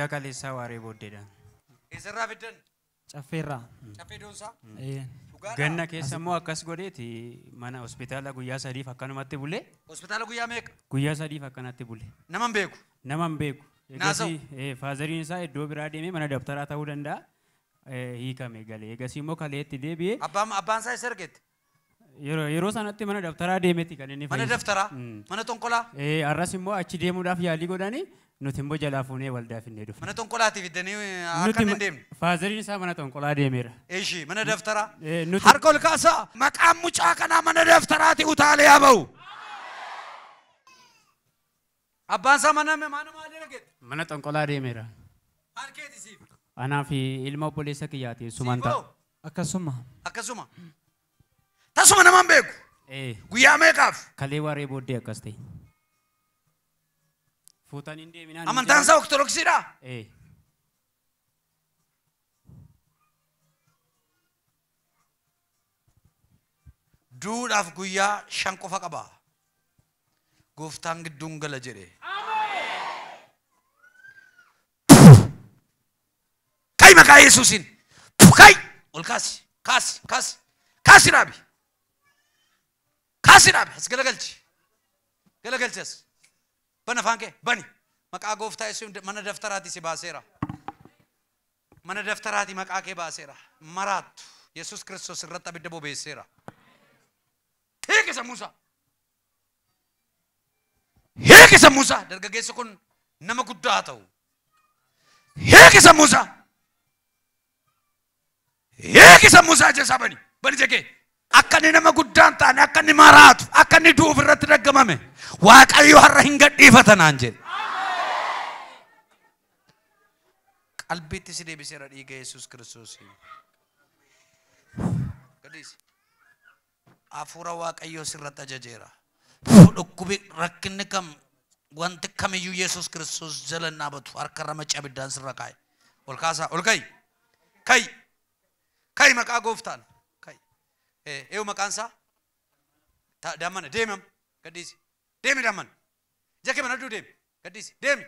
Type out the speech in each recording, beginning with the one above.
Guyyaa kaleessaa waaree booddeedha. Eessarraa fiddan? Caffeerraa. Caffee doonsaa? Ee. Dhugaadhaa? Ganna keessa immoo akkas godheeti mana hospitaala guyyaa sadiif akkanumatti bule. Hospitaala guyyaa meeqa? Guyyaa sadiif akkanatti bule. Nama hin beeku. Nama hin beeku. Naasa'u. Egasii faazariin isaa iddoo biraa deemee mana dabtaraa ta'uu danda'a. Hiikame galee. Egasii immoo kaleetti deebi'ee Abbaan isaa eessa ergette? Yeroo sanatti mana dabtaraa deemeeti kan inni Mana fayyise. daftaraa? Mana xonqolaa? Arras immoo achi deemuudhaaf yaalii godhanii nuti immoo jalaa fuunee waldaa finnee dhufne. Mana xonqolaatti fiddanii akka inni hin deemne. Faazariin isaa mana xonqolaa deemeera. Eeshi mana daftaraa. Nuti Harka ol kaasaa. Maqaan mucaa kanaa mana daftaraati utaalee haa ba'u. Abbaan isaa mana maalii ergette? Mana xonqolaa deemeera. Maal keeti siif? Anaa fi ilma obboleessa kiyyaati suman Siif ta'a. hoo? Akkasuma. Akkasuma. Tasuma nama hin beeku. Guyyaa meeqaaf? Kalee waaree booddee akkas ta'e. Fuutanii hin deeminaan. Amantaan isaa Ortodoksiidhaa? Duudhaaf guyyaa 5 qofa qaba. Gooftaan gidduun gala jedhe. Kai maqaa Yesuusiin. Kai! Ol kaasi, kaasi, kaasi. Kaasi dhaabi. Kaasi dhaabi. As galagalchi. Galagalchi as. Bana afaan kee bani. Maqaa gooftaa Yesuusiin mana daftaraati si baaseera. Mana daftaraati maqaa kee baaseera. Maraattu. Yesuus Kiristoos irratti abidda bobeesseera. Hiiki sammuu isaa. Hiiki sammuu isaa. Dargaggeessi kun nama guddaa haa ta'u. Hiiki sammuu isaa. Hiiki sammuu isaa ija isaa bani. Bani ija kee. Akka inni nama guddaa hin taane, akka inni maraatu, akka inni du'uuf irratti daggamame, Waaqayyo har'a hin gadhiifata naan jedhe. Qalbiitti si deebiseera dhiiga Yesuus Kiristoosiin. Gadhiisi. Hafuura Waaqayyoo sirratti ajajeera. Dhukkubi rakkinni kam wanti kamiyyuu Yesuus Kiristoos jala hin dhaabatu harka irra macca abiddaan sirra kaa'e. Ol kaasaa, ol ka'i. Ka'i. Ka'i maqaa gooftaan. Ka'i. Eeyu maqaan isaa? Daammana, deemi amma. Gadhiisi. Deemi daammana. Ija kee banadhuu deemi. Gadhiisi. Deemi.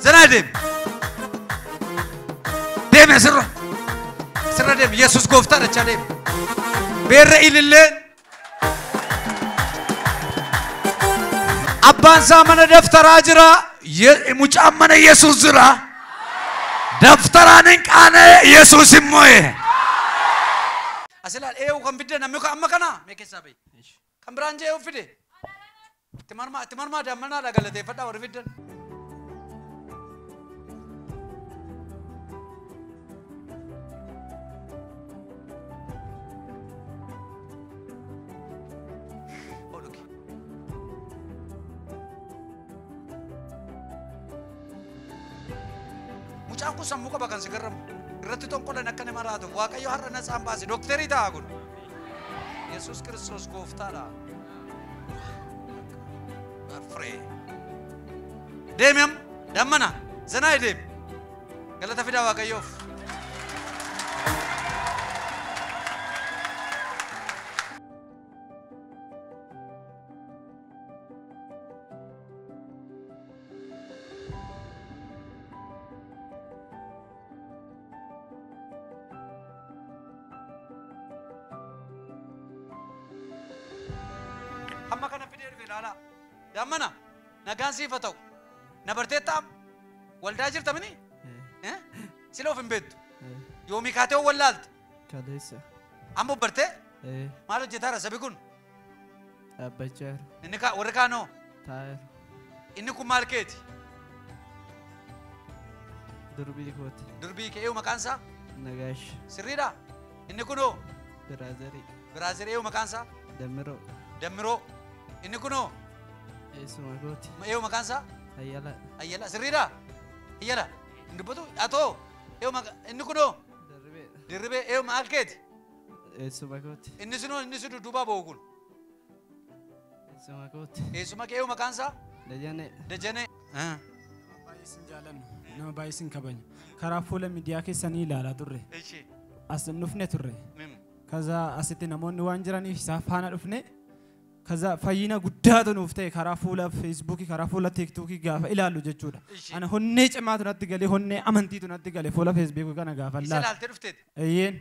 Zanaa deemi. Deemi asirra. Asirra deemi. Yesuus gooftaan achaa deemi. Beerra ililleen. Abbaan isaa mana daftaraa jira. Mucaan mana Yesuus jira. Daftaraan hin qaane Yesuus hin mo'e. As ilaali, eewu kan fidde namni amma kana mee keessaa bahi. Kan biraan jee eewu fide. Itti marmaa, itti marmaa dammanaadha galateeffadhaa warri fiddan. Mucaan kun sammuu qaba kan si garramu. Irratti xonqolan akka nama raatuuf Waaqayyo har'a na isaan baase. Dooktarii ta'a kun. Yesuus Kiristoos gooftaadha. Barfree. Deemi amma. Dammana. Zanaa deemi. Galata fidaa Waaqayyoof. Amma kana fidee dhufe ilaalaa. Dammana nagaan siif haa ta'u. Na bartee taa'am. Waldaa jirta mini? Sila of hin beektu. Yoomii kaatee hoo wallaalte? Kaleessa. Amma bartee? Maal hojjetaara sabi kun? Dhaabbachaa jiru. Inni warri kaanoo? Taa'eeru. Inni kun maal keeti? Durbii kooti. Durbii kee eenyu maqaan isaa? Nagaash. Sirriidhaa? Inni kunoo? Biraazarii. Biraazarii eenyu maqaan isaa? Dammiroo. Dammiroo. Inni kunoo? Eessuma kooti. Eenyu maqaan isaa? Ayyala. Ayyala. Sirriidhaa? Ayyala. Hin dubbatu? Atoo. Eenyu maqaa inni kunoo? Dirribee. Dirribee eenyu maal keeti? Eessuma kooti. Inni sunoo inni sun dudduubaa ba'u kun? Eessuma kooti. Eessuma kee eenyu maqaan isaa? Dajanee. Dajanee. Baay'ee sin jaalannu. Nama baay'ee sin kabajnu. Karaa fuula miidiyaa keessanii ilaalaa turre. Ishi. As dhufne turre. Kaza asitti namoonni waan jiraniif isaa faana dhufne. Kaza fayyina guddaatu nuuf ta'e karaa fuula Feesbuukii, karaa fuula Tiiktookii gaafa ilaallu jechuudha. Ana honnee cimaatu natti galee, honnee amantiitu natti gale fuula Feesbuukii kana gaafa Isa ilaalu. ilaaltee dhufteeti. Eeyyeen.